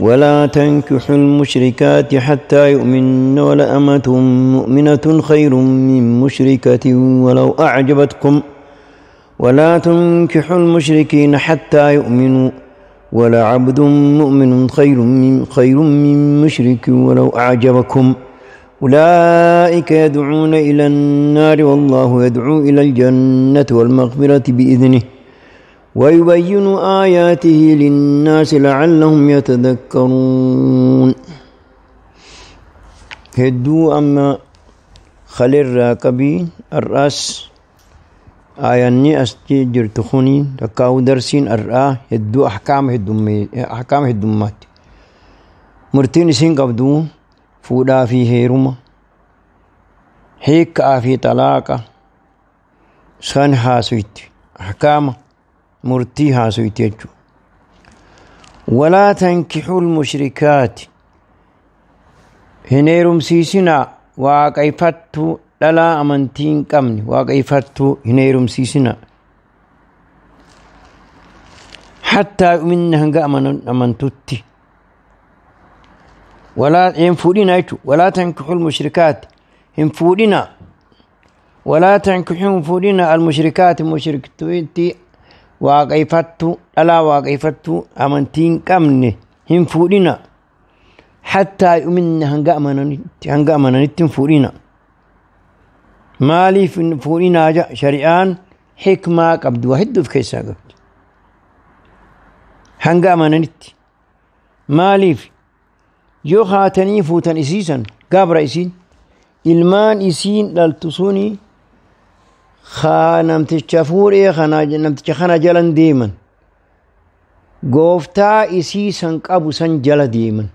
ولا تنكحوا المشركات حتى يؤمن، ولأمة مؤمنة خير من مشركة ولو أعجبتكم، ولا تنكحوا المشركين حتى يؤمنوا، ولعبد مؤمن خير من مشرك ولو أعجبكم، أولئك يدعون إلى النار والله يدعو إلى الجنة والمغفرة بإذنه ويبين آياته للناس لعلهم يتذكرون. هدو أما خلي الراكبين الرأس آياني أستي جرتخوني تكاو درسين الرأ هدو أحكام أحكام هدومات مرتين سين قبدو فودا في هيروما هيك في طلاقة سان هاسويت أحكام مرتي هاسويت. ولا تنكحوا المشركات هنيرم سيسنا واقيفتو لا أمنتين كمني واقيفتو هنيرم سيسنا حتى يؤمن هنگا أمنتوتي ولا ينفورنا، ولا تنكحوا المشركات ينفورنا، ولا تنكحوا ينفورنا المشركات مشركتوتي واقيفتو ألا واقيفتو أمنتين كمني ينفورنا حتى يؤمن هنگا أمننت ينفورنا. مالي فورنا جا شريان حكمة قبض وحد في كيسا قبض هنگا أمننت مالي يو خاتني فوتن إسيسا قابر إسين إلمان إسين لالتصوني خانمتش فوري خانمتش خانا جلن ديمن قوفتا إسيسا قابو سن جل ديمن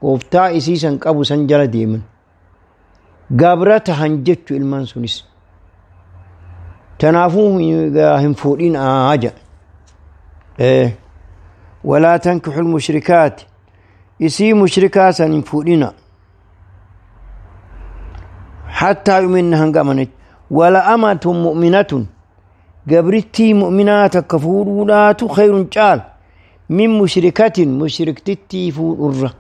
قوفتا إسيسا قابو سن جل ديمن قابرتا هنجتو إلمان سونيس تنافوه هم فورين آجا. إيه ولا تنكحوا المشركات إسي مشركات سنفورنا حتى يؤمن هنگامنت ولا أمة مؤمنة قبرتي مؤمنات كفورات خير جال من مشركة مشركتي فور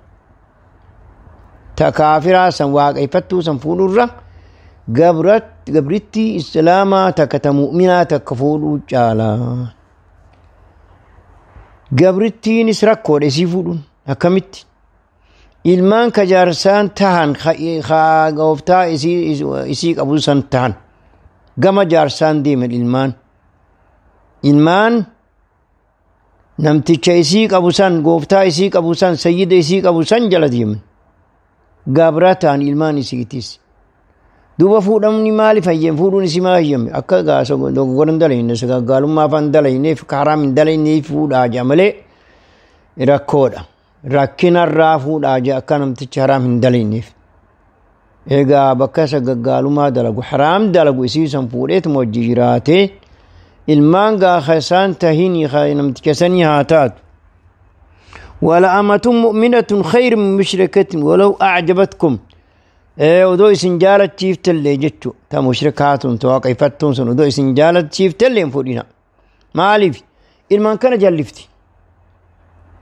تكافرا سنواقفتو سنفور قبرتي إسلاما تكت مؤمنات كفور جالا قبرتي نسركو لسي فورون أكمت ilmaan ka jaarsaan tahan gooftaa isii qabu san tahan gama jaarsaan deeman ilmaan namticha isii qabu san gooftaa isii qabu san sayyida isii qabu san jala deeman gabra tahan ilmaan isiitis duuba fuudhamni maaliif hayyame fuudhuun isii maal hayyame akka gaasa dogoggoran dalayne sagaagalummaa afaan dalayneef haraam hin dalayneef fuudhaa jaa malee rakkoodha. Rakkinarraa fuudhaa jee akka namtichi haraam hin dalayneef. Egaa bakka sagaggaalummaa dalagu haraam dalagu isiisan fuudheetuma hojii jiraatee ilmaan gaafa isaan tahinii namticha sanii haa taatu. Wala amatun mu'minatun khayr min mushrikatin walaw a'jabatkum. Odoo isin jaalachiiftallee jechu ta mushrikaatun ta waaqeffattuun sun odoo isin jaalachiiftallee hin fuudhina. Maaliif ilmaan kana jallifti.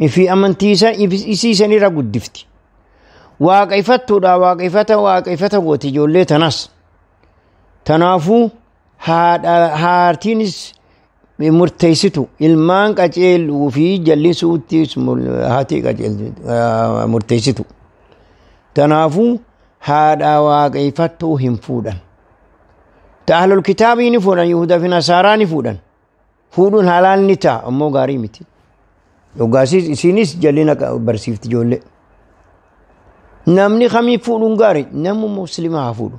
في أمنتيسا إسيسا نرى قدفتي واقفتو دا واقفتا واقفتا وتجولي تناس تنافو هارتينس مرتيستو ilmaan qaceeluu fi jallisuuttis haati qaceeltu murteessitu. Tanaafuu haadha waaqeffattuu hin fuudhan. Ahlul kitaabii ni fuudhan, Yihudaa fi Nasaaraa ni fuudhan. Fuudhuun halaal ni ta'a, ammoo gaarii miti. Dhugaasiis isinis jallina barsiifti ijoollee. Namni kamii fuudhuun gaarii? Namni musliima haa fuudhu.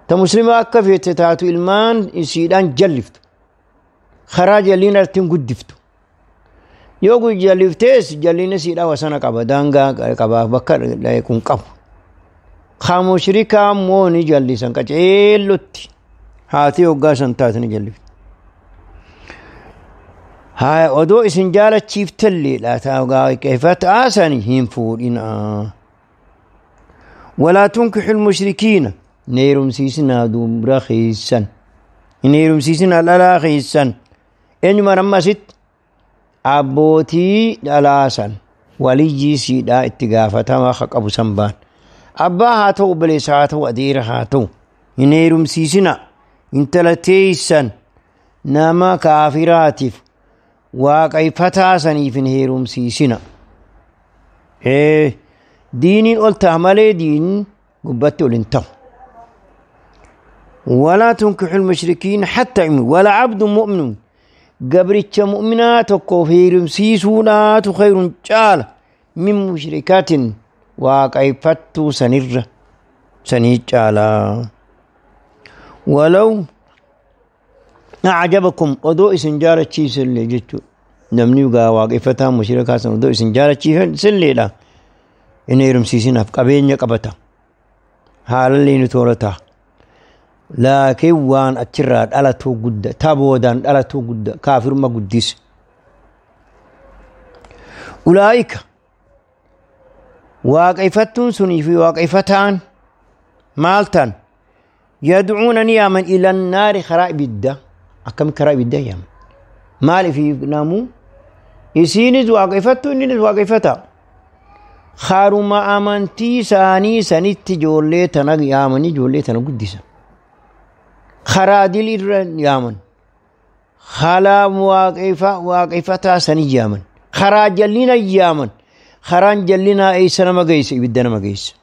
Ta musliima akka feete taatu ilmaan isiidhaan jalliftu. Karaa jallina ittiin guddiftu. Yoo jalliftees jallina isiidhaan wasana qaba, daangaa qaba, bakka kun qabu. Ka mushrikaa immoo ni jallisan qaceellotti. Haati hoggaa san taate ni jallifti. Haa odoo isin jaalachiiftallee laata waaqeffataa sani hin fuudhinaa. Walaa tunkixu lmushrikiina hin heerumsiisinaa dubra keessan. Hin heerumsiisinaa dhalaa keessan. Eenyumaan amma asitti abbootii dhalaa san. Waliyyii siidhaa itti gaafatamaa haa qabu san baan. Abbaa haa ta'u, obboleessa haa ta'u, adeera haa ta'u. Hin heerumsiisina. Intala teessan nama kaafiraatiif waaqeffataa saniif hin heerumsiisina. Diiniin ol ta'a malee diin gubbatti ol hin ta'u. ولا تنكحوا المشركين حتى يؤمنوا ولا عبد مؤمن قبرتش مؤمنات كفير سيسونات خير جال من مشركات واقعفتو سنر سنجالا ولو أعجبكم أدو إسنجارة سلي جتو نمني وقا واقفتها مشركات أدو إسنجارة سلي لا إن يرمسيسين قبين يقبتا حالا اللي نتورتا لكن وان أتشراد على تو قد تابودان على تو قد كافر ما قديس أولئك واقفتون سني في واقفتان مالتان يدعون نياما إلى النار خرائب الدا أكم خرائب الدا يام مال في نامو يسينز واقفتون نينز واقفتا خارما أمانتي ساني سنتي جولي تنق يامني جولي تنق قديسا خرادل إرن يامن خلا واقفة واقفتا سني يامن خراجلنا يامن خران جلنا أي سنة ما جيس يبدنا ما جيس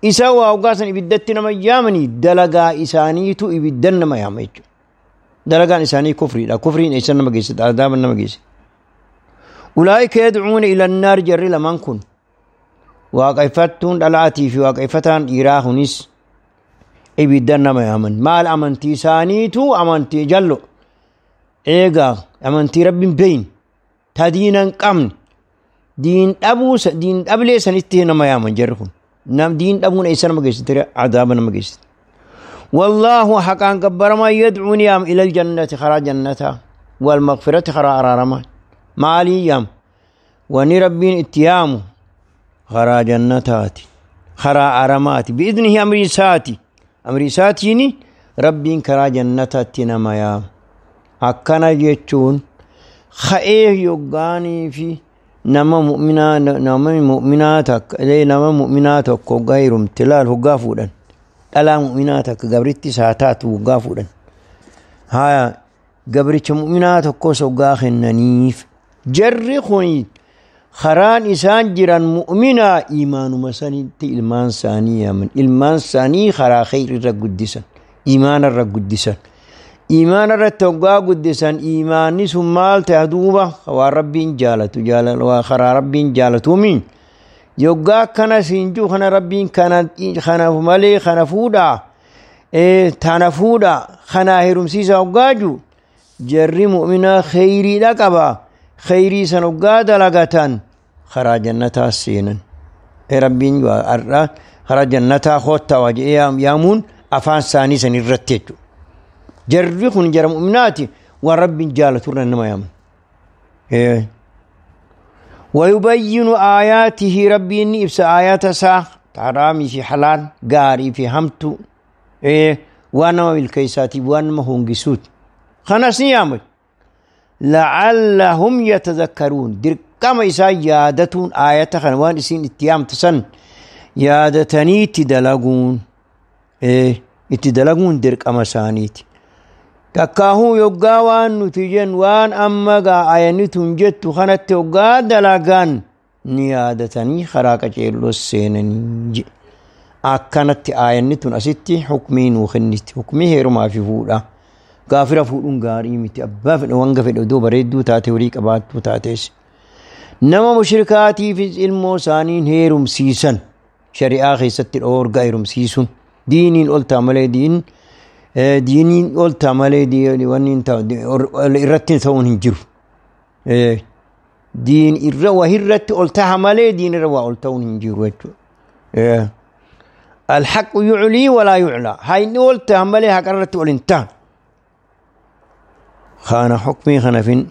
إسا واوقاسن يبدتنا ما يامني دلقا إسانيتو يبدنا ما يامن دلقا إساني كفري لا كفرين أي سنة ما جيس عذاب ما جيس أولئك يدعون إلى النار جر لمن كن واقفتون دلاتي في واقفتان إيراهنس ibiddan nama yaaman maal amantii isaaniitu amantii jallo eegaa amantii rabbiin beeyin ta diina hin qabne diin dhabuu diin dhablee sanitti nama yaaman jarri kun nam diin dhabuun eessa nama geessite adaaba nama geessite wallaahu haqaan gabbaramaa yadcuun yaam ila aljannati karaa jannataa walmagfirati karaa araaramaa maalii yaam wani rabbiin itti yaamu karaa jannataati karaa aramaati biidnihi amrii isaati amri isaatiin rabbiin karaa jannataatti nama yaama. Akkana jechuun ka'ee yoggaanii fi nama mu'minaa takka nama mu'minaa tokko hoggaa heerumte laal hoggaa fuudhan dhalaa mu'minaa takka gabritti isaa taatu hoggaa fuudhan haya gabricha mu'minaa tokkos hoggaa kennaniif jarri kun karaan isaan jiran mu'minaa imaanuma sanitti ilmaan isaanii yaaman ilmaan isaanii karaa kheyri irra guddisan imaana irra guddisan imaana irratti hoggaa guddisan imaanni sun maal ta'e duuba waan rabbiin jaalatu karaa rabbiin jaalatuumiin yoggaa akkana siin jiru kana rabbiin kana malee kana fuudhaa tana fuudhaa kanaa heerumsiisa hoggaa jiru jarri mu'minaa kheyriidha qaba kheyrii san hoggaa dalagatan karaa jannataa seenan rabbiin karaa jannataa koottaa waa jedhee yaamuun afaan isaanii san irratti jechuudha. Jarri kun jara mu'minaati waan rabbiin jaalatu irra nama yaaman. ويبين آياته ربي إني إبس آيات سا حرامي في حلال غاري في همتو وانا بالكيساتي وانا ما هونجسوت خلاص نيامل لعلهم يتذكرون در كما إسا يادتون آيات خنوان إسين اتيام تسن يادتني تدلقون اتدلقون در كما سانيت تكاهو يقاوان نتجن وان أما قا آيانتون جتو خانت يقا دلقان نيادتني خراكة جيلو السينني أكانت آيانتون أستي حكمين وخنت حكمي هيرو ما في فولا gaafira fuudhuun gaarii miti abbaa fedhe wanga fedhe iddoo bareedduu taate horii qabaattuu taates nama mushrikaatiifis ilmoo isaaniin heerumsiisan shari'aa keessatti dhoorgaa heerumsiisuun diiniin ol ta'a malee diiniin ol ta'a malee wanni irratti ta'uun hin jiru. Diin irra waa irratti ol ta'a malee diin irra waa ol ta'uun hin jiru jechuudha. Alhaqu yuclii walaa yuclaa hayni ol ta'a malee haqa irratti ol hin ta'a. خان حكمي خنفين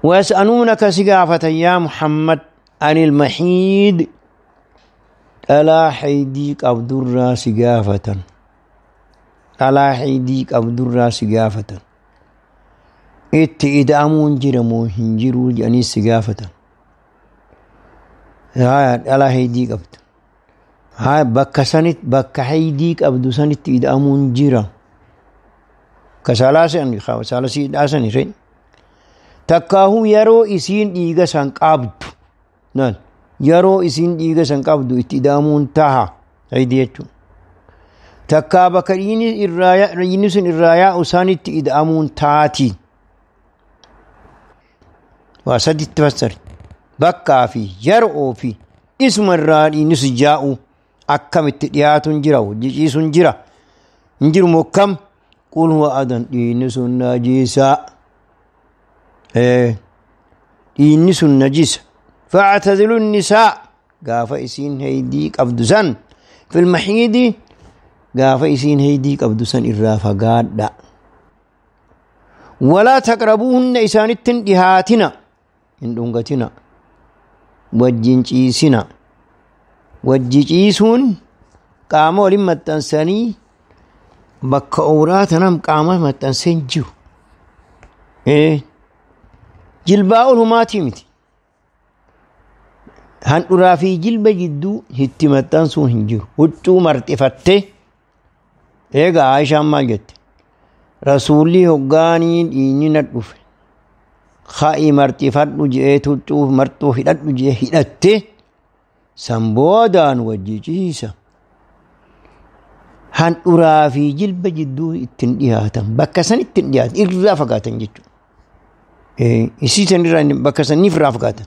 ويسألونك سقافة يا محمد عن المحيد ألا حيديك عبد الرا سقافة ألا حيديك عبد الرا سقافة إت إدامون جرمو هنجرو جاني سقافة Dhalaa heydii qabdu. Bakka sanitti bakka heydii qabdu sanitti ida'amuun jira. Ka saalaa sani re. Takkaahuu yeroo isiin dhiiga san qabdu. Yeroo isiin dhiiga san qabdu itti ida'amuun taha heydii jechuudha. Takkaa bakka dhiigni sun irraa yaa'u sanitti ida'amuun taati. Waa saditti fassari. Bakkaa fi yeroo fi isuma irraa dhiigni sun yaa'u akkamitti dhiyaatuun jira, hojjechiisuun jira. Hin jiru mokkam qul huwa adan dhiigni sun najiisa. Dhiigni sun najisa. Fa'atazilu nisaa gaafa isiin heydii qabdu san fil mahiidi gaafa isiin heydii qabdu san irraa fagaadha. Walaa taqrabuuhunna isaanitti hin dhihaatina, hin dhungatina, wajjin ciisina. Wajji ciisuun qaama waliin maxxansanii bakka ooraa tanam qaama maxxansee hin jiru. Jilbaa ol humaatii miti. Handhuraa fi jilba jidduu itti maxxansuun hin jiru. Huccuu marxifattee eegaa Aayishaan maal jette? Rasuulli hoggaanii dhiigni na dhufe. Ka'i marxifadhu je'ee huccuu marxuu hidhadhu je'ee hidhattee san boodaan wajji ciisa. Handhuraa fi jilba jidduu ittiin dhiyaatan bakka san ittiin dhiyaatan irraa fagaatan jechuudha. Isii san irraa bakka saniif irraa fagaatan.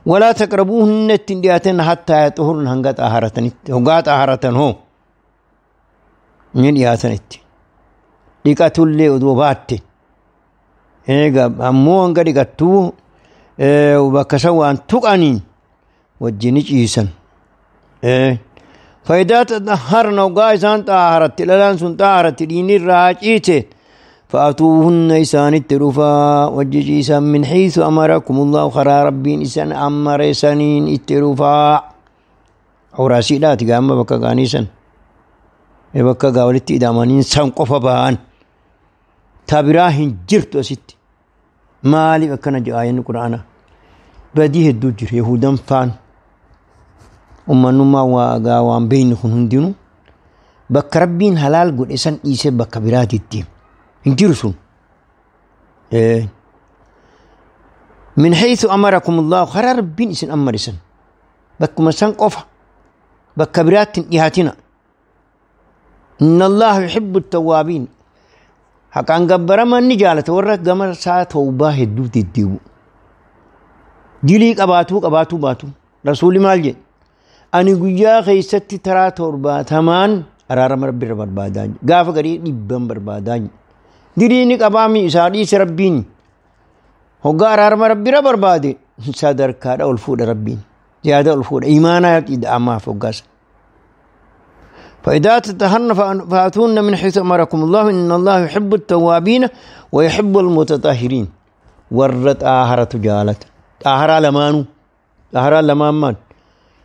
Walaa taqrabuuhunna ittiin dhiyaatan hattaa yaxuhurna hanga xaaharatanitti hoggaa xaaharatan hoo ni dhiyaatan itti. Dhiqatullee odoo baatte. Egaa ammoo hanga dhiqattuu bakka san waan tuqaniin wajjin ni ciisan. Faayidaa xaharna hoggaa isaan xaaharatti dhalaan sun xaaharatti dhiigni irraa ciite. Fa'atuuhunna isaanitti dhufaa wajji ciisan min hiisu amarakumullahu karaa rabbiin isan amare saniin itti dhufaa. Awraasiidhaati gaama bakka gaanii san. Bakka gaa walitti hidhamanii san qofa ba'an. Tabiraa hin jirtu asitti. Maaliif akkana jedha ayanni quraanaa? Badii hedduu jira Yahudan faan. Ummannummaa waa gaa waan beeknu kun hundinuu bakka rabbiin halaal godhe san dhiisee bakka biraatitti hin jiru sun. Min haythu amarakum Allahu karaa rabbiin isin amare san bakkuma san qofa bakka biraatti hin dhihaatina. Inna Allaha yuhibbu tawwaabiin haqaan gabbaraman ni jaalata warra gama isaa tawbaa hedduu deddeebi'u. Dilii qabaatuu qabaatuu baatu. Rasuulli maal jedhe? Ani guyyaa keessatti taraa 70 araarama rabbi irra barbaadaa jedhe. Gaafa garii 100 barbaadaa jedhe. Dilii ni qabaami isaa dhiise rabbiin. Hoggaa araarama rabbi irra barbaade sadarkaadha ol fuudha rabbiin. Ziyaada ol fuudha. Imaanaa ida'amaaf hoggaasa. فإذا تطهرن فأتون من حيث أمركم الله إن الله يحب التوابين ويحب المتطهرين. ور طاهرة جالت طاهرة لمانو طاهرة لمان مان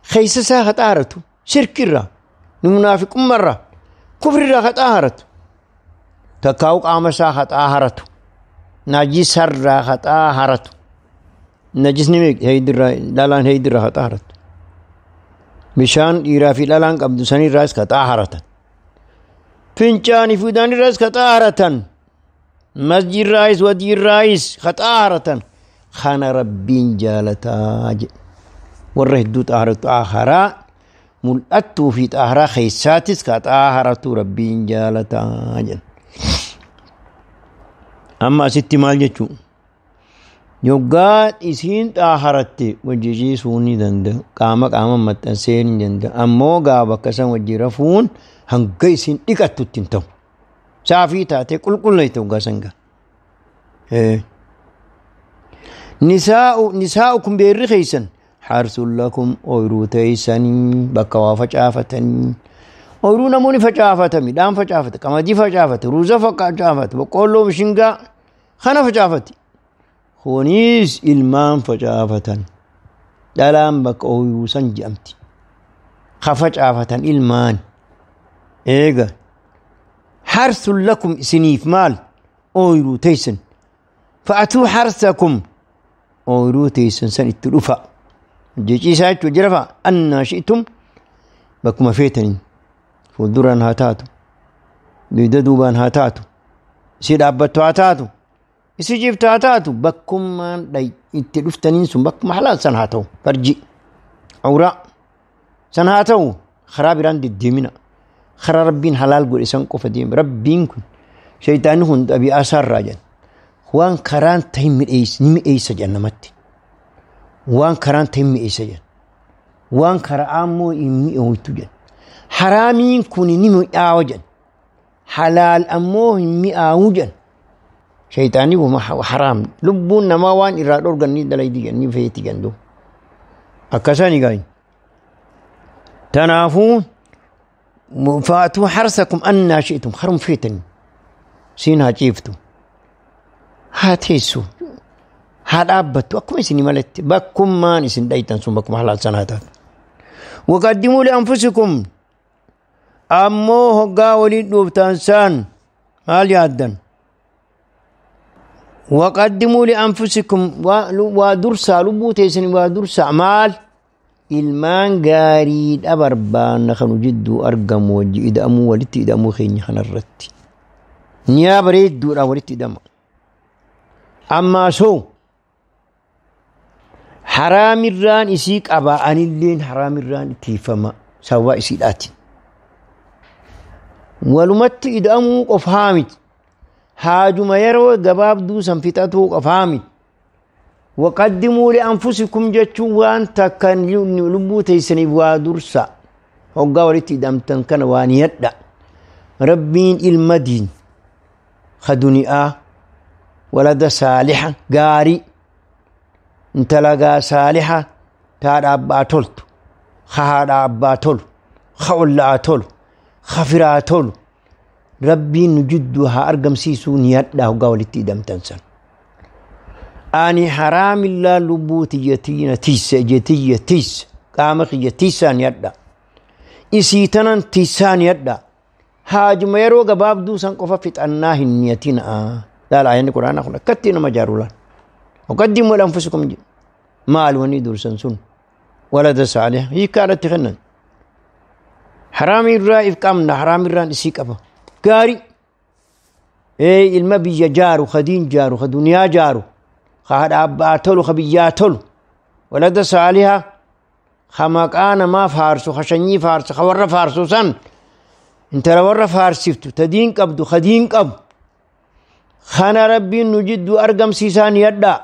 خيس ساخة طاهرته شرك الرا منافق مرة كفر الرا طاهرته تكاوك عام ساخة طاهرته نجس الرا طاهرته نجس نميك هيدر لالان هيدر طاهرته bishaan dhiiraa fi dhalaan qabdu sanirraas ka xaaharatan. Fincaanii fi udaanirraas ka xaaharatan. Masjidiraayis wadiirraayis ka xaaharatan. Kana rabbiin jaalataa jedhe. Warra hedduu xaaharatu xaaharaa mul'attuu fi xaaharaa keessaatis ka xaaharatu rabbiin jaalataa jedhe. Amma asitti maal jechuu? Yoggaa isiin xaaharatte wajji ciisuu ni danda'a. Qaama qaama maxxansee ni danda'a. Ammoo gaa bakka san wajji rafuun hanga isiin dhiqattutti hin ta'u. Saafii taatee qulqulleeyte hoggaa san gaa. Nisaa'ukum beerri keessan harsun lakum ooyiruu teessanii bakka waa facaafatanii. Ooyiruu namoonni facaafata midhaan facaafata qamadii facaafata ruuza facaafata boqqoolloo mishingaa kana facaafati. Kunis ilmaan facaafatan dhalaan bakka ooyiruu san jedhamti. Ka facaafatan ilmaan. Eega harsun lakum isiniif maal ooyiruu teessan. Fa'atuu harsakum ooyiruu teessan san itti dhufa. Hojii ciisaa jechuun jira fa'a. Annaa shi'tum bakkuma feetaniin fuulduraan haa taatu, dugda duubaan haa taatu, isii dhaabbattu haa taatu, isii ciiftu haa taatu, bakkummaan itti dhuftaniin sun bakkuma halaal san haa ta'u. Farji awraa san haa ta'u. Karaa biraan deddeemina, karaa Rabbiin halaal godhe san qofa deema. Rabbiin kun shayitaanni kun xabi'aa isaarraa jedhan waan karaan ta'in mi'eessa ni mi'eessa jedhan namatti. Waan karaan ta'in mi'eessa jedhan, waan karaa ammoo hin mi'ooytu jedhan. Haraamiin kun ni mi'aawa jedhan, halaal ammoo hin mi'aawu jedhan. Shayitaanni kun haraam lubbuun namaa waan irraa dhorgan ni dalaydi jedhan, ni feeti jedhan. Duuba akkasani gaayi. Tanaafuu faatuu harsakum annaa shi'tum, harum feetanii siin haa ciiftu, haa teessu, haa dhaabbattu, akkuma isinii malatti bakkummaan isin dhaytan sun bakkuma halaal sanaa taatu. Waqaddimuu li'anfusikum, ammoo hoggaa waliin dhuuftan saan maal yaaddan? Waqaddimuu li'anfusikum, waa dursaa, lubbuu teessanii waa dursaa. Maal? Ilmaan gaariidha barbaanna kanu jidduu argamu wajji ida'amuu, walitti ida'amuu keenya kanarratti. Niyaa bareedduudhaan walitti ida'ama. Ammaa soo haraamirraan isii qaba, anilleen haraamirraan tiifama sababa isiidhaati. Walumatti ida'amuu qofaa miti. Haajuma yeroo gabaabduu san fixatuu qofaa miti. Waqaddimuu li'anfusikum jechuun waan takka lubbuu teessaniif waa dursa. Hoggaa walitti hidhamtan kana waa niyadha. Rabbiin ilma diin ka duni'aa walada saaliha gaarii, intalagaa saaliha taadha abbaa toltu, ka haadha abbaa tolu, ka ollaa tolu, ka firaa tolu Rabbiin nu jidduu haa argamsiisuu niyadha hoggaa walitti hidhamtan san. Ani haraamillaa lubbuu tiyya tiissa, ija tiyya tiissa, qaama kiyya tiissaa niyadha. Isii tanan tiissaa niyadha. Haajuma yeroo gabaabduu san qofa fixannaa hin niyatina. Laala, ayanni Quraanaa kun akkatti nama jaaru laal. Waqaddimu li'anfusikum jedhu. Maal wanni dursan sun? Walada saalih hiikkaa irratti kennan. Haraamirraa if qabna, haraamirraan isii qaba. Gaarii. Ee, ilma biyya jaaru, ka diin jaaru, ka duniyaa jaaru, ka haadha abbaa tolu, ka biyyaa tolu. Walada saaliha ka maqaa namaa faarsu, ka sanyii faarsu, ka warra faarsu san, intala warra faarsiftu, ta diin qabdu, ka diin qabu. Kana Rabbiin nu jidduu argamsiisaan yadhaa.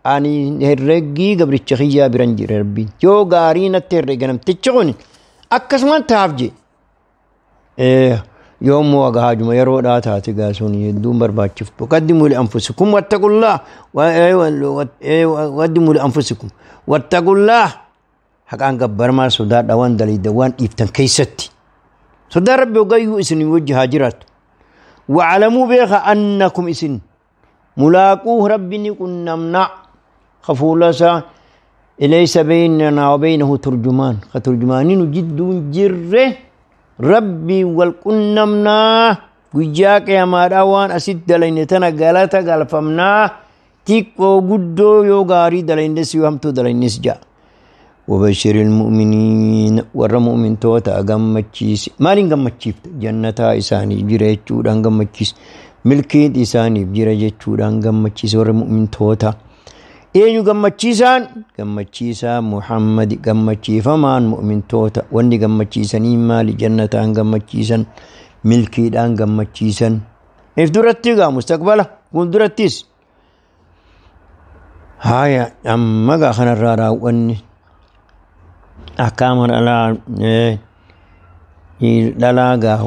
Ani herreggii gabricha kiyyaa biran jira Rabbiin. Yoo gaarii natti herrega namtichi kun akkasumaan taaf je. Yoo immoo haga haajuma yeroodhaa taate gaasuun hedduun barbaachiftu. Qaddimuu li'anfusikum wattaqullaa, qaddimuu li'anfusikum wattaqullaa, haqaan gabbarmaa sodaadha waan daliida waan dhiiftan keessatti. Sodaa Rabbi hogayyuu isin wajji haa jiraattu. Wa'alamuu, beeka, annakum isin mulaaquu, Rabbi ni qunnamna kafuula isaa ilaysa baynanaa wa baynahu turjumaan, ka turjumaanii nu jidduun jirre Rabbii wal qunnamnaa. Guyyaa qiyamaadhaa waan asitti dalayne tana galata galfamnaa, xiqqoo guddoo, yoo gaarii dalaynes yoo hamtuu dalaynes ja'a. وبشر المؤمنين, warra mu'mintoota gammachiisi. Maaliin gammachiifta? Jannataa isaaniif jira jechuudhaan gammachiisi. Milkiin isaaniif jira jechuudhaan gammachiisi warra mu'mintoota. Eenyu gammachiisaan? Gammachiisaa Muhammad, gammachiifamaan mu'mintoota. Wanni gammachiisanii maali? Jannataan gammachiisan, milkiidhaan gammachiisan. If duratti gaa mustaqbala fuuldurattis. Haaya, amma gaa kanarraa raawwanni akkaama dhalaa gaa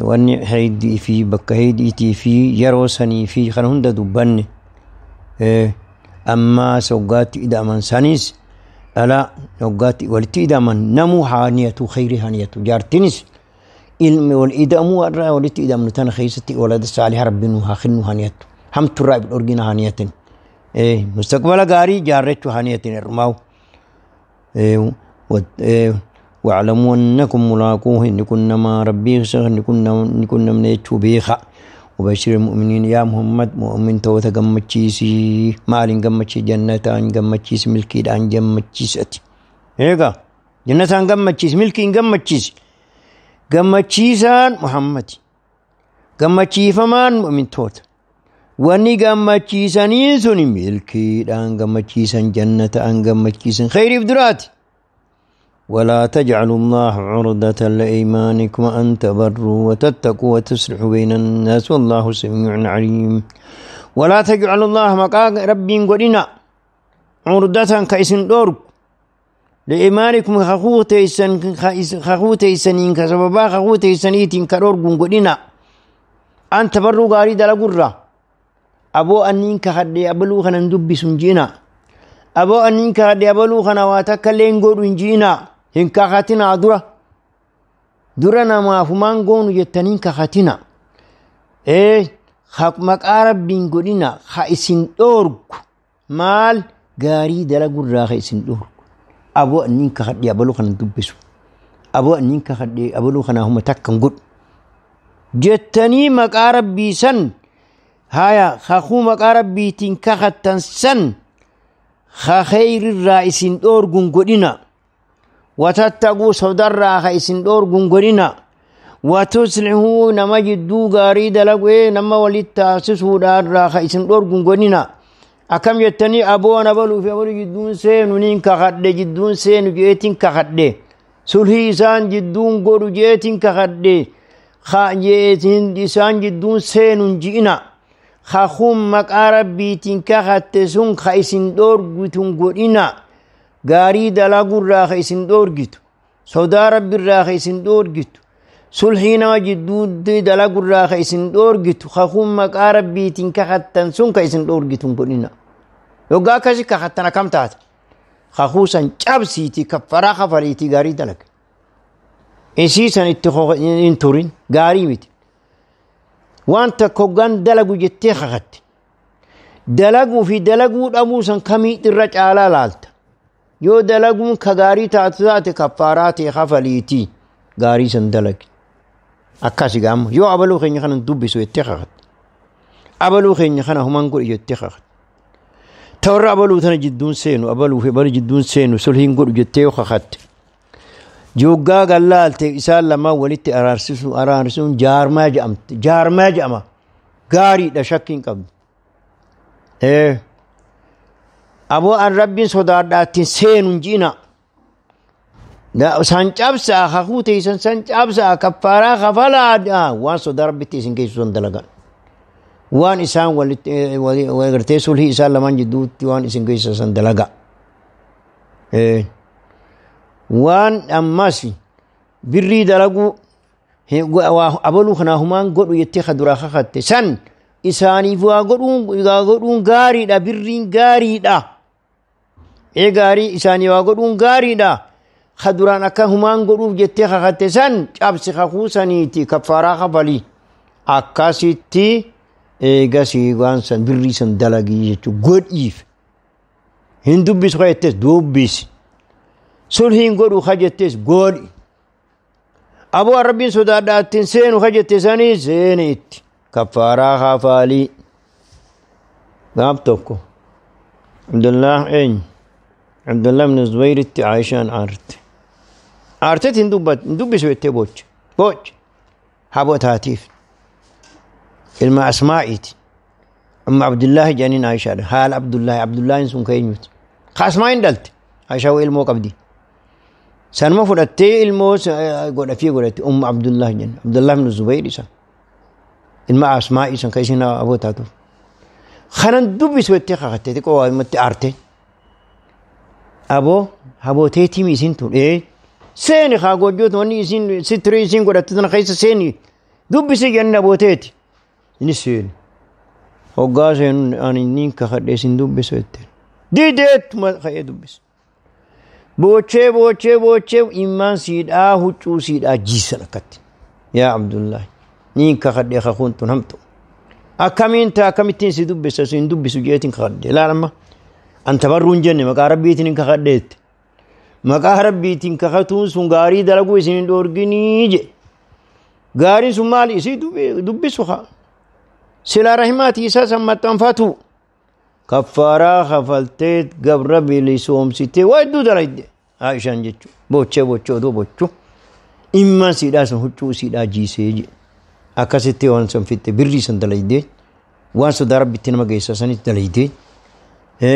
wanni heydii fi bakka heydiitii fi yeroo sanii fi kana hunda dubbanne. Ammaa hoggaatti ida'aman sanis dhalaa hoggaatti walitti ida'aman namuu haa niyatu, khayrii haa niyatu. Jaartinis ilmi wal ida'amuu warra walitti ida'amnu tana keessatti walada saaliha Rabbi nu haa kennu haa niyattu, hamturraa ibn dhorgina haa niyatan, mustaqbala gaarii jaarrachuu haa niyatin irmaawu. واعلموا أنكم ملاقوه، إن كنا ما ربي إن كنا من بيخا. وبشر المؤمنين يا محمد مؤمن توتا gammachiisi. Maaliin gammachiisi? Jannataan gammachiisi, milkiidhaan gammachiisati. Eegaa jannataan gammachiisi, milkiin gammachiisi. Gammachiisaan Muhammad, gammachiifamaan mu'mintoota. Wanni gammachiisaniin sun milkiidhaan gammachiisan, jannataan gammachiisan, khayriif duraati. ولا تجعلوا الله عرضة لأيمانكم أن تبروا وتتقوا وتصلحوا بين الناس والله سميع عليم. ولا تجعلوا الله مقا ربي قدنا عرضة كإسن دورك لإيمانكم خخوتيسن كسببا خخوتيسنيتين كدورك قدنا أن تبروا غاري دلقرة أبو أنين كخدي أبلو خنا ندبي سنجينا أبو أنين كخدي أبلو خنا واتكلين قول إنجينا إن كخاتنا درا درنا ما فمان قون يتنين كخاتنا إيه خاك مقارب بين قولنا خايسين دورك مال غاري دلقرة خايسين دورك أبو أنين كخدي أبلو خنا ندبسو أبو أنين كخدي أبلو خنا هم تكن قول جتني مقارب بيسن هايا خاخو مقارب بيتين كختن سن خير الرئيسين دورغون قدنا وتتقوا صدر خيسين دورغون قدنا وتصلحوا نما جدو غاري دلقوي نما ولي تاسسو دار خيسين دورغون قدنا أكم يتني أبو نبلو في أبو جدون سينو نين كخد جدون سينو جيتين كخد سلحي سان جدون قدو جيتين كخد خا إسان جدون سينو جئنا خاخوم مقارب بيتين كخاتسون خايسين دورغتون غورينا غاري دلاغور راخيسين دورغتو سودا رب راخيسين دورغتو سلحينا جدود دلاغور راخيسين دورغتو خاخوم مقارب بيتين كخاتسون خايسين دورغتون غورينا يوغا كاشي كخاتنا كم تات خاخوسن جابسيتي كفرا خفريتي غاري دلق إسيسن اتخو انتورين غاري ميت وانت كوغان دلقو جتي خخت دلقو في دلقو أبوسن كمي الرج على لالت يو دلقون كغاري تاتات كفاراتي خفليتي غاري سن دلق أكاسي قام يو أبلو خيني خنا ندبسو يتخخت أبلو خيني خنا همان قول يتخخت تور أبلو تنا جدون سينو أبلو في بل جدون سينو سلهين قول جتي خخت جوجا قلالت إسال لما ولدت أرارسون جار ما جأمت جار ما جأما قاري لا شكين قبل إيه أبو أن ربي صدار داتين سين جينا لا سانجابسا خخوتي سانجابسا كفارا خفلا وان صدار بتي سنكيسون دلقان وان إسان ولدت وغرتي سلهي إسال لما جدوت وان إسان كيسون دلقان إيه وان أماسي بري دلقو أبلو خنا همان قدو يتخذ راخ خدت سن إساني فوا قدون غاري دا برين غاري دا إيه غاري إساني فوا قدون غاري دا خدران أكا همان قدو يتخذ خدت سن أبسي خخوسانيتي كفارا خفلي أكاسيتي إيه غاسي غانسان بري سن دلقي يتو قد إيف هندو بيس خيتس دوبيس سلهين قدو خجتس قول أبو ربي صدادات سين خجتساني سينيت كفارا خفالي قابتوكو عبد الله عين عبد الله بن الزبير عايشان عارت عارتت هندوب سويت بوش بوش حبوت هاتيف الماء أسمائت أم عبد الله جانين عايشان حال عبد الله عبد الله إنسون كينيوت خاص ما يندلت عايشة وإلمو قبدي سنما فرتي الموس قول في قولت أم عبد الله جن عبد الله بن الزبير إسان الماء أسماء إسان كيسنا أبو تاتو خنن دبي سويتي خختي تكو مت أرتي أبو أبو تيتي ميسين تون إيه سيني خاقو جوت وني إسين ستري إسين قولت تنا خيس سيني دبي سجن أبو تيتي نسين وقاسين أنا نين كخد إسين دبي سويتي ديدت ما خي دبي بوچه بوچه بوچه إيمان سيد آه چو سيد آه جيسن أكت يا عبد الله نين كخد خخون تنهمتو أكمين تا أكمتين سيدوب بس سيدوب بس جيتين كخد لا لما أنت برون جنة مقاربيتين كخدت مقاربيتين كخدتون سنغاري دلقوا سين دورجيني جي غاري سمالي سيدوب دب سخا Silaa rahimaatii isaa san maxxanfatu. Kaffaaraa kafaltee gabra bilisoomsitee waa hedduu dalayde. Aishaan jechuudha. Bochee bochee odoo bochuu. Immaan siidhaa sun huccuu siidhaa jiisee jedhe. Akkasitti waan san fixxe birrii san dalaydee waan sodaa rabbitti nama geessa sanis dalaydee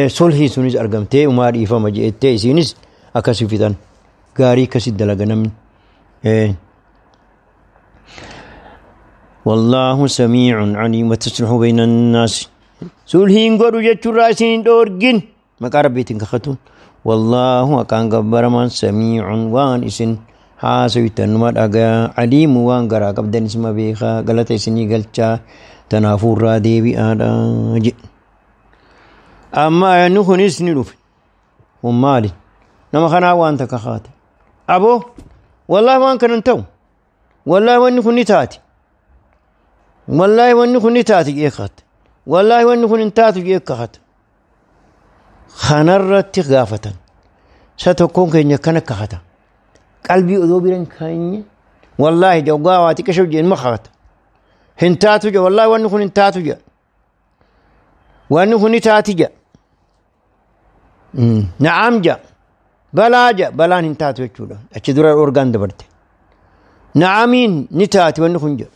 sulhii sunis argamtee umaa dhiifama jettee isiinis akkasi fixan gaarii akkasi dalaga namni. Wallaahu samiicun caliim wataslihu bayna annaasi. Sulhiin godhu jechuurraa isin hin dhoorgin maqaa rabbiitiin kakatuun. Wallaahu haqaan gabbaramaan samiicun waan isin haasoytan numa dhagaa caliimu waan garaa qabdan isuma beekaa galata isinii galchaa tanaafuu irraa deebi'aadha jedhe. Amma ayanni kunis ni dhufe. Kun maali? Nama kanaa waan takka kaate. Aboo wallaahi waan kana hin ta'u. Wallaahi wanni kun ni taati. Wallaahi wanni kun ni taati jee kaate. Wallaahi wanni kun hin taatu jee kaate. Kanarratti gaafatan. Isa tokkoon keenya akkana kakata. Qalbii odoo biran keenya wallaahi jawgaa waa xiqqisho jeen ma kakata. Hin taatu jee wallaahi wanni kun hin taatu jee. Wanni kun ni taati jee. Na'am jee. Balaa jee balaan hin taatu jechuudha. Achi dura orgaan dabarte. Na'amiin ni taati wanni kun jee.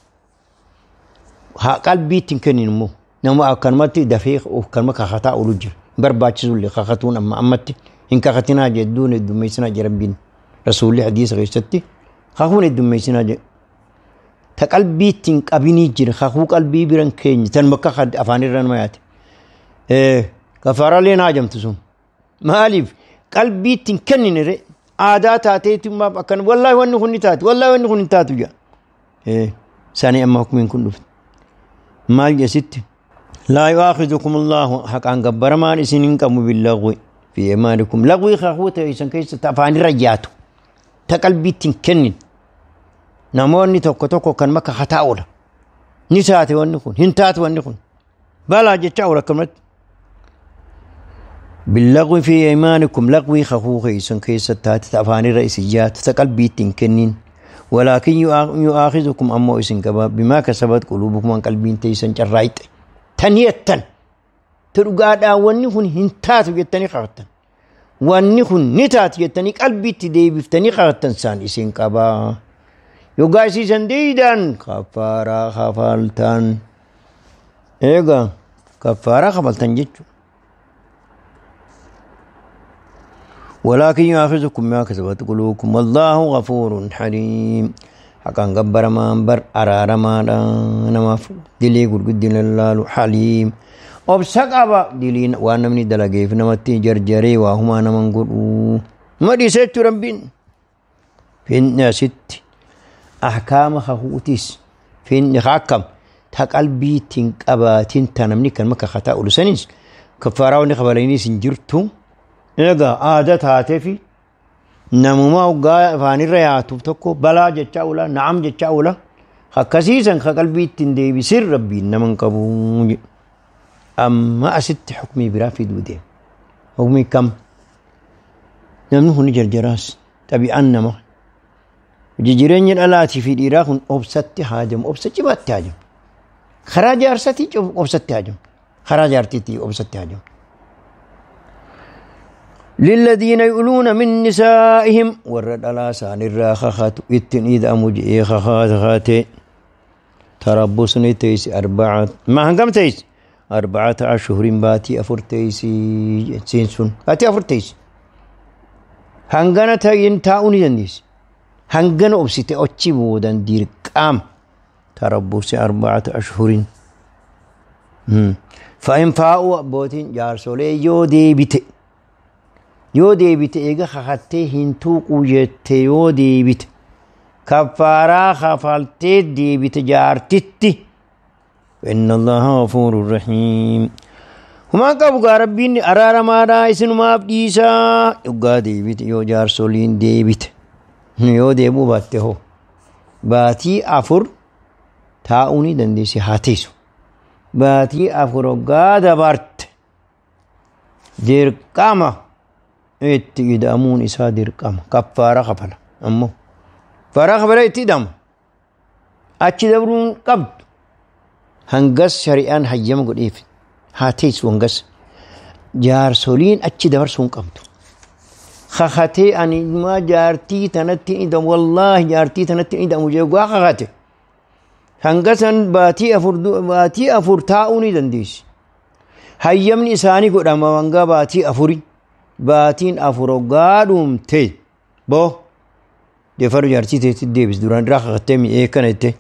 Qalbii ittiin kennin immoo nama akkanumatti dafee akkanuma kakataa oolu jira. Barbaachisullee kakatuun amma ammatti hin kakatinaa jedhuun heddummeessinaa jira rabbiin. Rasuulli hadiisa keessatti kakuun heddummeessinaa jedhe. Ta qalbii ittiin qabinii jira kakuu qalbii biran keenya tan bakka afaan irra nama yaate. Kafaaraalee naa jamtu sun. Maaliif qalbii ittiin kennine re aadaa taateetummaaf akkana wallaahi wanni kun ni taati wallaahi wanni kun hin taatu jedha. Sani amma hukumiin kun dhufte. Maal jesitti? Laa yu'aakhidhukum Allaahu haqaan gabbaramaan isin hin qabu billagwi fi aymaanikum. Lagwii kakuu ta'e isin keessatti afaan irra yaatu. Ta qalbii ittiin kennin. Namoonni tokko tokko kan makka kataa oola. Ni taate wanni kun hin taatu wanni kun. Balaa jechaa oola akkanumatti. Billagwi fi aymaanikum lagwii kakuu keessan keessatti taate ta afaan irra isin yaatu ta qalbii ittiin kennin. Walaakin yu'aakhidhukum ammoo isin qaba bimaa kasabat quluubukum waan qalbiin teessan carraayxe. Tan jettan ta dhugaadhaan wanni kun hin taatu jettanii kakattan. Wanni kun ni taati jettanii qalbiitti deebiftanii kakattan saan isin qabaa. Yoggaa isiisan diidan kaffaaraa kafaltan. Egaa kaffaaraa kafaltan jechuudha. ولكن يؤاخذكم بما كسبت قلوبكم والله غفور حليم. حقا غبر ما بر أرار ما نما دلي قد للال حليم. أبسق أبا دلين وانا من دلقي في نمتي جرجري وهما نمن قلو ما دي ست ربين في ست أحكام خهوتيس في نخاكم تقلبي تنقباتين تنمني كان مكا خطأ لسنين كفاراوني خباليني سنجرتو. Egaa aadaa taatee fi namuma hoggaa afaanirra yaatuuf tokko balaa jechaa oola na'am jechaa oola akkasiisan ka qalbii ittiin deebisin rabbiin nama hin qabu. Amma asitti hukumii biraa fiduu deema. Hukumii kam? Namni kun jarjaraas xabi'aan nama. Jireenya dhalaatii fi dhiiraa kun obsatti haajamu obsa cimaatti haajamu. Karaa jaarsatii obsatti haajamu. Karaa jaartiitti obsatti haajamu. للذين يؤلون من نسائهم ورد على سان الراخات اتن إذا مجئ خخات خاتي تربصني تيس 4 ما هنقم تيس 4 أشهر باتي أفر تيسي سينسون باتي أفر تيس هنقنا تاين تاوني دنديس هنقنا أبسيتي أتشي بودان دير قام تربص 4 أشهر فإن فاؤوا بوتين جارسولي يو ديبتي yoo deebite eega kakattee hin tuuqu jette yoo deebite kaffaaraa kafaltee deebite jaartitti. Inna Allaha ghafuurun rahiim. Humaan qabu gaa rabbiin araaramaadhaa isinumaaf dhiisaa. Dhugaa deebite yoo jaarsoliin deebite. Yoo deebuu baatte hoo baatii 4 taa'uu ni dandeessi haa teessu. Baatii 4 hoggaa dabarte dirqama itti ida'amuun isaa dirqama kaffaara kafala ammoo kaffaaraa kafala itti ida'ama achi dabruun qabdu Hangas shari'aan hayyama godheef haa teessu hangas. Jaarsoliin achi dabarsuu hin qabdu. Kakatee ani maa jaartii tanatti hin ida'amu wallaahi jaartii tanatti hin ida'amu jee gaa kakate. Hangasan baatii 4 taa'uu ni dandeessi. Hayyamni isaanii godhama hanga baatii 4. Baatiin 4 hoggaa dhumte boo deeffaru jaartii teetti deebis duraan irraa kakattee mi'ee kana jettee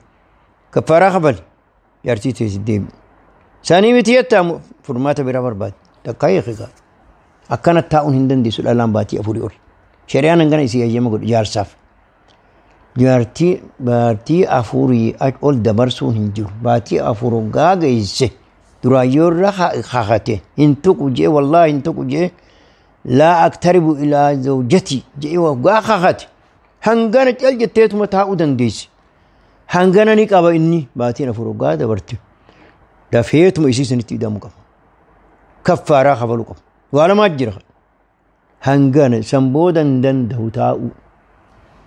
kaffaaraa kafali jaartii teetti deebi. Sanii miti jettaa furmaata biraa barbaade takkaa hiikaa. Akkana taa'uun hin dandeessu dhalaan baatii 4 ol. Shari'aan hangana isii hayyama godhu jaarsaaf. Jaartii baatii 4 ol dabarsuun hin jiru. Baatii 4 hoggaa geesse duraayyoo irra kakate hin tuqu jee wallaahi hin tuqu jee laa aktaribu ilaa zawjati jee hoggaa kakate hangana cal jetteetuma taa'uu dandeessi. Hangana ni qaba inni baatiin 4 hoggaa dabarte. Dafeetuma isii sanitti hidhamuu qaba. Kaffaaraa kafaluu qaba. Waa lamaa jira. Hangana san booda hin danda'u taa'uu.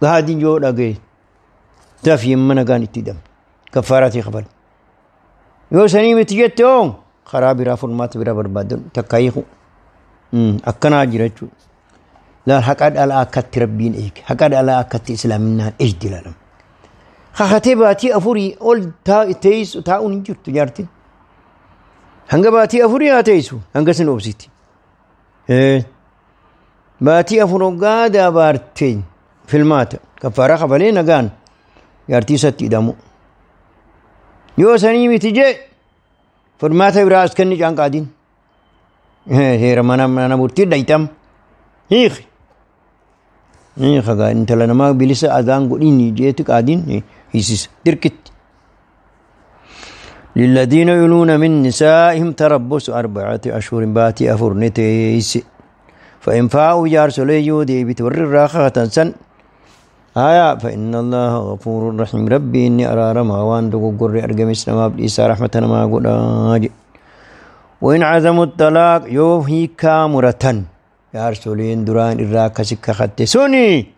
Gaadii yoo dhagaye dafii mana gaan itti hidhame. Kaffaaraatii kafala. Yoo sanii miti jette hoo karaa biraa furmaata biraa barbaadan takka hiiku. Akkanaa jira jechuudha. Laal haqa dhalaa akkatti rabbiin eege. Haqa dhalaa akkatti islaaminaan eegdi ilaalama. Kakatee baatii 4 ol teessu taa'uun hin jirtu jaartiin. Hanga baatii 4 haa teessu hanga sin obsiti. Baatii 4 hoggaa dabaarte filmaata kaffaaraa kafalee nagaan jaartii isatti hidhamu. Yoo sanii miti jee furmaata biraa as kenni caanqaadiin. Seera mana murtii dhayxam. Hiiki. Hiika gaa intala namaa bilisa adaan godhiin jeetu qaadiin hiisisa dirqitti. للذين يلون من نسائهم تربص 4 أشهر باتي 4 نتيس فإن فاءوا جارسولي يودي بتور الراخة سن آية فإن الله غفور رحيم ربي إني أرى رما وان دقر أرقم إسلام بإيسا رحمة ما قد وإن عزموا الطلاق يوهي كامرة جارسولين دران الراكة سكة خط سوني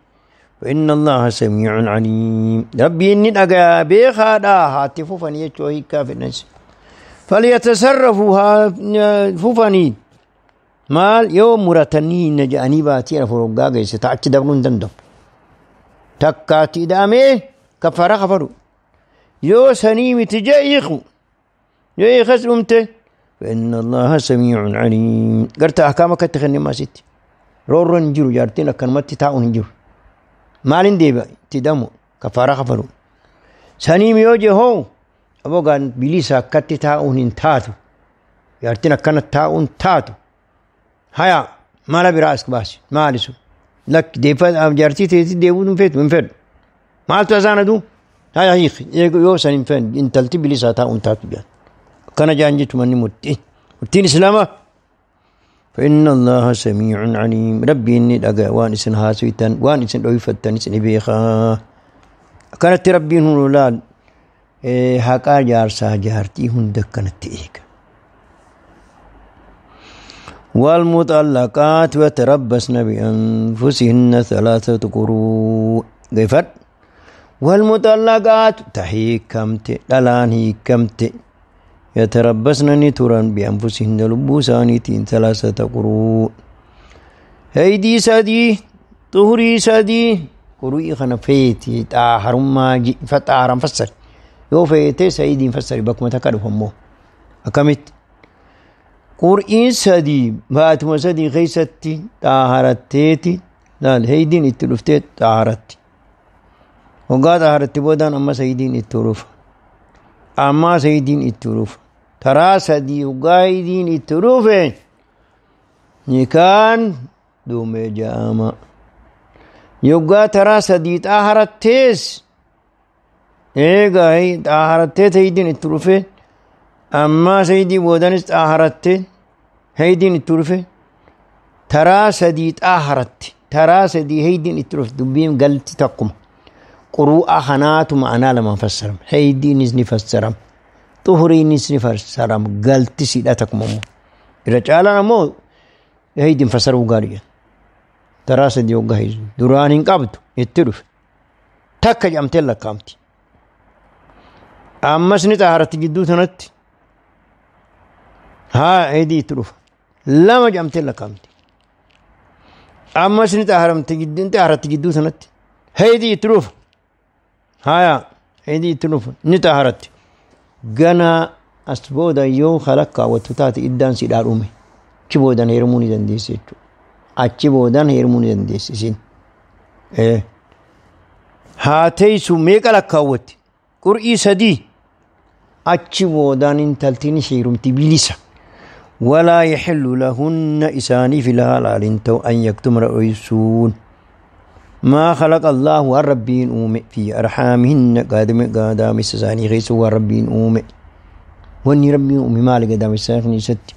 فإن الله سميع عليم ربي إني أجا بيخا هاتفو فني يشوهي كافر ناس فليتصرفوا ففني maal yoo muratanii na jedhanii baatii 4 hoggaa geesse ta'achi dabruu hin danda'u. Takkaatti ida'amee kaffaaraa kafalu. Yoo sanii miti jee hiiku. Yoo hiikas dhumte فإن الله سميع عليم. Garta ahkaama akkatti kennee maasitti. Roorroon hin jiru jaartiin akkanumatti taa'uun hin jiru. Maaliin deebi'a itti hidhamu kaffaaraa kafalu. Saniim yoo jee hoo abogaan bilisa akkatti taa'uun hin taatu. Jaartiin akkana taa'uun taatu. Haya mala biraa as baasi maali sun lakki deeffa jaartii teetii deebuu hin feetu hin fedhu maaltu asaan aduu haya hiiki yoo san hin fedhu intalti bilisaa taa'uun taatu jaan akkana jaan jechuun manni murtii murtiin islaamaa. فإن الله سميع عليم ربي إني دقا وان إسن هاسويتن وان إسن دويفتن إسن بيخا كانت ربي هنولال حقا جارسا جارتي هندك كانت إيك والمطلقات وتربصن بأنفسهن 3 قروء قفت والمطلقات تحيكمت دلان هيكمت يتربصن نتورا بأنفسهن لبوسانيتين 3 قروء هيدي سادي طهري سادي قروء خنفيتي تاهرما فتاهرم فسر يو فيتي سيدي فسر بكم تكرفمو أكمت قرئين 3 baatuma 3 keessatti xaaharatteeti laal heeydiin itti dhuftee xaaharatti. Hoggaa xaaharatti boodaan amma sayidiin itti dhufa. Amma sayidiin itti dhufa. Taraa 3 hoggaa heeydiin itti dhufe nikaan dhume ja'ama. Yoggaa taraa 3 xaaharattees eegaa xaaharatteet heeydiin itti dhufe amma sayidii boodanis xaaharatte heeydiin itti dhufe taraa 3 xaaharatte taraa 3 heeydiin itti dhufe dubbiin galti takkuma quruu'a kanaatu ma'anaa lamaan fassarama heeydiinis ni fassarama xuhuriinis ni fassarama galti sidha takkuma immoo irra caalaan ammoo heeydiin fassaruu gaarii taraa 3 hoggaa heeydiin duraan hin qabdu itti dhufe takka jedhamtee lakkaa'amti. Ammas ni xaaharatti jidduu sanatti. Haa heydii itti dhufa. Lama jedhamtee lakkaa'amti. Ammas ni xaaharatti jidduu sanatti. Heydii itti dhufa. Haya heydii itti dhufa ni xaaharatti. Ganaa as booda yoo kalakkaawwattu taate iddaan si dhume. Achi boodan heerumuu ni dandeessi jechuudha. Achi boodan heerumuu ni dandeessi isin. Haa teessu meeqa lakkaawwatti? Qur'ii 3. Achi boodaan intaltiin heerumti bilisa. Walaa yaxillu lahunna isaaniif ilaalaalin ta'u an yaktumna dhoysuun. Maa khalaqa Allaahu waan rabbiin uume fi arxaamihinna gadaamessa isaanii keessa waan rabbiin uume. Wanni rabbiin uume maali gadaamessa isaanii keessatti?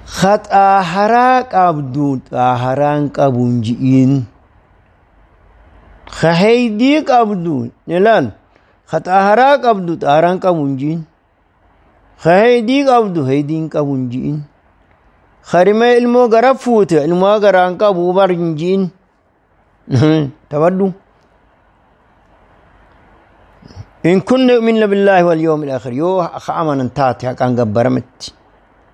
Xaaharaa qabdu xaaharaan qabuun ji'iin. Heydii qabdu ilaal xaaharaa qabdu xaaharaan qabuun ji'iin. Heydii qabdu heydiin qabuun ji'iin. Harima ilmoo gara fuute ilmoo garaan qabu bar hin ji'iin. Taphadhu. In kunna yu'minna billaahi wal yawmil aakhir yoo amanan taate haqaan gabbarametti.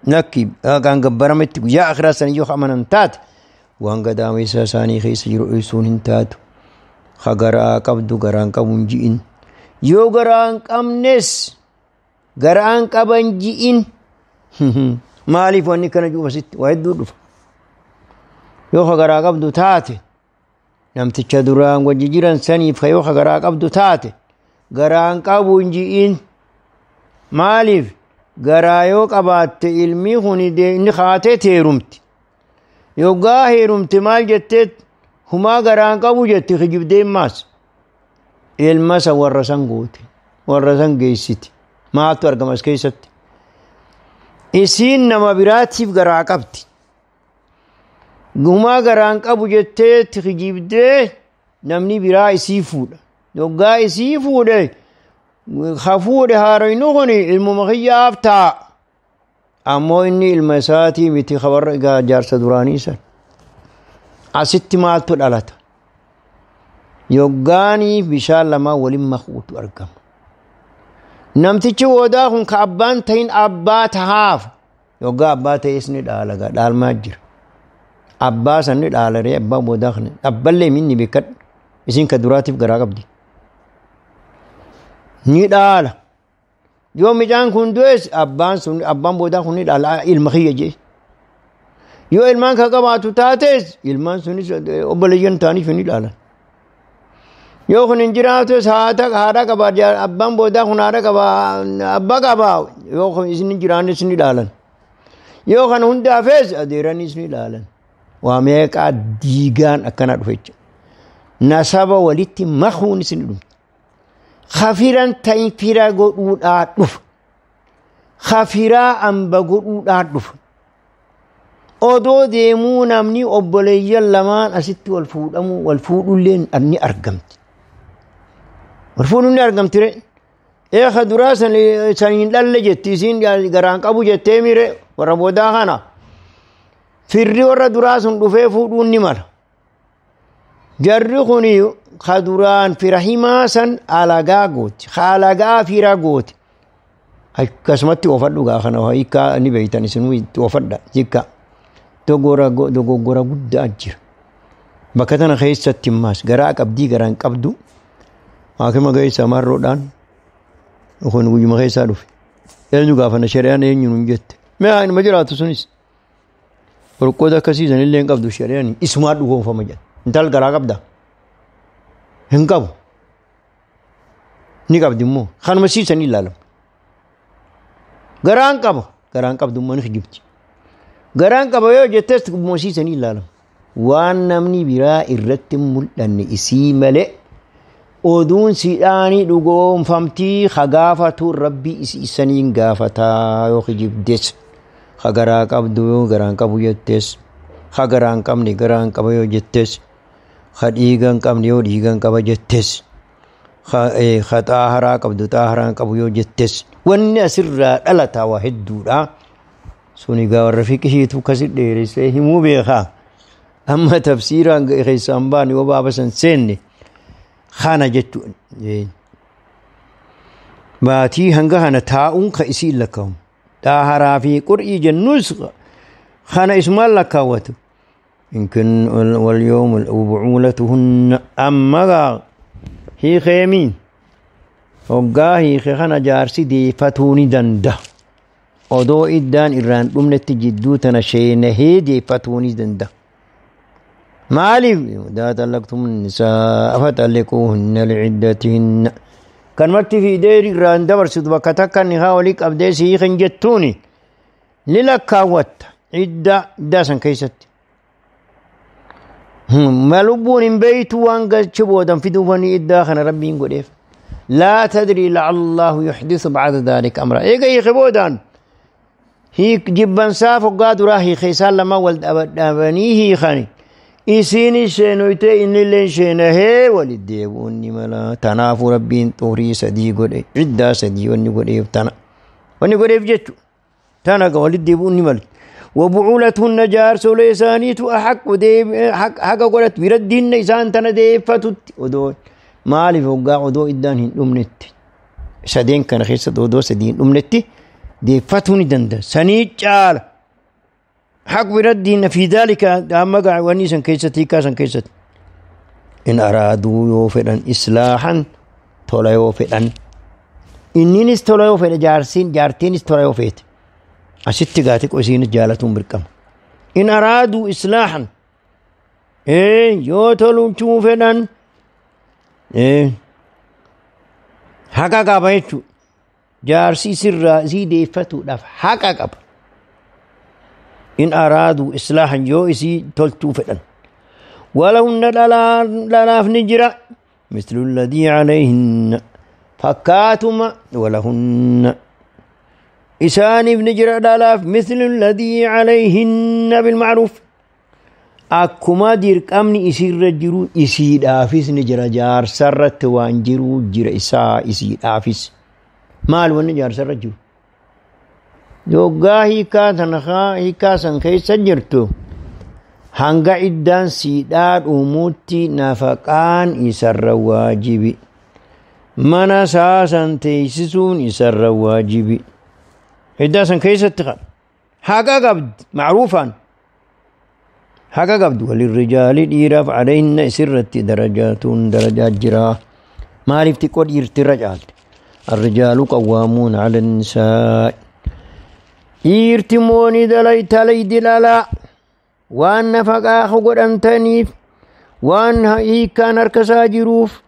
Nakki haqaan gabbarametti guyyaa akhiraa sana yoo amanan taate waan gadaamessa isaanii keessa jiru ibsuun hin taatu. Ha garaa qabdu garaan qabu hin ji'in. Yoo garaan qabnes garaan qaban ji'in. Maaliif wanni kana jiru asitti waa hedduu dhufa. Yoo ha garaa qabdu taate namticha duraan wajji jiran saniif yoo ha garaa qabdu taate garaan qabu hin ji'in. Maaliif garaa yoo qabaatte ilmi kun inni kaatee heerumti. Yoggaa heerumte maal jettee humaa garaan qabu jetti kijibdee maas. Ilma san warra san goote warra san geessiti. Maaltu argama as keessatti? Isiin nama biraatiif garaa qabdi. Humaa garaan qabu jettee kijibdee namni biraa isii fuudha. Yoggaa isii fuudhe ha fuudhe haaroynu kun ilmuma kiyyaaf ta'a. Ammoo inni ilma isaatii miti warra jaarsa duraanii san. Asitti maaltu dhalata? Yoggaanii bishaan lamaa waliin makuutu argama. Namtichi woodaa kun ka abbaan ta'in abbaa tahaaf. Yoggaa abbaa ta'es ni dhaala dhaalmaa jira. Abbaa san ni dhaalaree abbaa boodaa kana. Abballee minni beekadhu. Isin ka duraatiif garaa qabdi. Ni dhaala. Yoo midhaan kun du'es abbaan sun abbaan boodaa kun ni dhaala ilma kiyya jee. Yoo ilmaan ka qabaatu taates ilmaan sunis obboleeyyan ta'aniif ni dhaalan. Yoo kun hin jiraatus haadha qaba abbaan boodaa kun haadha qaba abbaa qaba yoo kun isin hin jiraannes ni dhaalan. Yoo kan hundaafes adeeranis ni dhaalan. Waa meeqaa diigaan akkana dhufe jechuudha. Nasaba walitti makuun isin dhumti. Kafiran ta'in fira godhuudhaa dhufa. Kafiraa amba godhuudhaa dhufa. Odoo deemuu namni obboleeyyan lamaan asitti wal fuudhamu wal fuudhullee ni argamti. Wal fuudhuun ni argamti ree. Eeka duraa san hin dhalle jetti isiin garaan qabu jettee mire warra boodaa kana. Firri warra duraa sun dhufee fuudhuun ni mala. Jarri kun ka duraan fira himaa san alagaa gooti. Alagaa fira gooti. Akkasumatti oofadhu gaa kana hiikkaa ni beektan isinuu itti oofadha hiikkaa. Dogoggora guddaa jira. Bakka tana keessatti immaas garaa qabdii garaan qabdu haakima keessa marroodhaan kun guyyuma keessaa dhufe. Eenyu gaafanna shari'aan eenyu nuun jette. Mee inuma jiraatu sunis. Qorqoota akkasii sanillee hin qabdu shari'aan isumaa dhugoonfama jedha. Intal garaa qabda. Hin qabu. Ni qabdi immoo kanuma siisanii ilaalamu. Garaan qaba. Garaan qabdu immoo ni kijibti. Garaan qaba yoo jettes immoo siisanii ilaalamu. Waan namni biraa irratti mul'anne isii malee oduun siidhaanii dhugoonfamtii ha gaafatu rabbi isaniin gaafataa yoo kijibdes. Ha garaa qabdu yoo garaan qabu jettes. Ha garaan qabne garaan qaba yoo jettes. Ha dhiiga hin qabne yoo dhiiga hin qaba jettes. Ha xaaharaa qabdu xaaharaan qabu yoo jettes. Wanni asirraa dhalataa waa hedduudha. Suni gaa warra fiqihiitu akkasi dheeressee himuu beekaa. Amma tafsiiraan keessaan baane yoo baaba san seenne kana jechuudha. Baatii hanga kana taa'uun ka isii lakkaa'u. Xaaharaa fi qur'ii jennus kana isumaan lakkaawwatu. Inkin wal yawm bu'uulatuhunna amma gaa hiikeemiin hoggaa hiike kana jaarsi deeffatuu ni danda'a. Odoo iddaan irraan dhumnetti jidduu tana sheenahee deeffatuu ni danda'a. Maaliif? Idaa xallaqtum nisaa faxalliquuhunna li'iddatihinna. Kanumatti fiidee irraan dabarsitu bakka takka ni haa walii qabdee si hiikan jettuuni ni lakkaawwatta iddaa san keessatti. Ma lubbuun hin beeytu waan galchi boodan fiduufanii iddaa kana rabbiin godheef. Laa tadrii la'allahu yuhdisu ba'da dhaalika amra. Eega hiike boodaan hiik jibbansaaf hoggaa duraa hiike isaan lama wal dhabanii hiikani. Isiin sheenoytee innillee sheenahee walit deebi'uun ni mala. Tanaafuu rabbiin xurii sadii godhe iddaa sadii wanni godheef tana. Wanni godheef jechuudha. Tana walit deebi'uun ni mala. وبعولتهن جارسول إسانيت أحق حق قولت بردهن إسان تنا ديفتت ودو مالي فوقا ودو إدان هن أمنت سدين كان خيسة ودو سدين أمنت ديفتهن دند سني جال حق بردهن في ذلك أما قاع ونيسا كيسة كاسا كيسة إن أرادوا يوفرا إصلاحا تولا يوفرا إنينس تولا يوفر جارسين جارتينس تولا يوفيت asitti gaati qosiinis jaalatuun birqama. In araaduu islaahan yoo tolchuu fedhan haqa qaba jechuudha. Jaarsi sirraa isii deeffatuudhaaf haqa qaba. In araaduu islaahan yoo isii tolchuu fedhan. Walahunna dhalaaf ni jira. Mislu alladhii alayhinna fakkaatuma walahunna. إساني بن جرى دالاف مثل الذي عليهن بالمعروف. أكما ديرك أمني إسير رجرو إسيد آفس نجرى جار سرت وانجرو جرى إسا إسيد آفس. مال ونجار سرت جرو. يوغا هيكا تنخا هيكا سنخي سجرتو. هنگا إدان سيدار أموتي نفقان إسر واجبي. منا ساسا تيسسون إسر واجبي. إذا سن كيس اتخذ حقا قبض معروفا حقا قبض وللرجال الإيراف عليهن سرت درجات درجات جرا ما عرفت قد يرترجال الرجال قوامون على النساء يرتموني دلي تلي دلالا وأن نفقا خقر أنتنيف وأن هاي كان أركسا جروف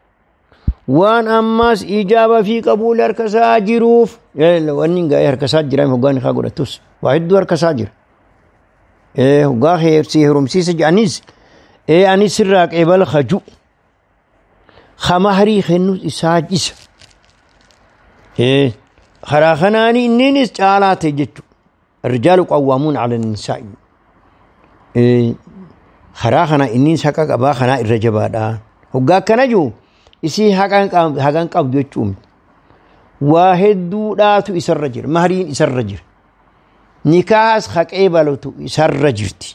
وان أماس إجابة في قبول أركسا جروف وأنين قاي أركسا جرام هقاني خاقورة توس واحد أركسا جر هقا خير سيهرم سيسج أنيس أنيس سراك إبال خجو خمهري خنوس إساج إس خراخناني إنينيس تعالى تجتو الرجال قوامون على النساء خراخنا إنينس حقا قبا خنا الرجبا هقا كنجو isii haqan qabdu jechuun waa hedduudhaatu isarra jira. Mahriin isarra jira. Nikaahas haqee balatu isarra jirti.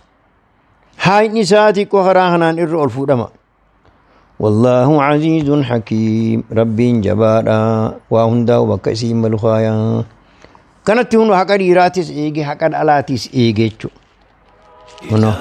Haayni isaa xiqqoo karaa kanaan irra ol fuudhama. Wallaahu aziizun hakiim. Rabbiin jabaadha. Waa hundaa'u bakka isiin malu kaayaa. Kanatti hunu haqa dhiiraatis eege haqa dhalaatis eege jechuudha.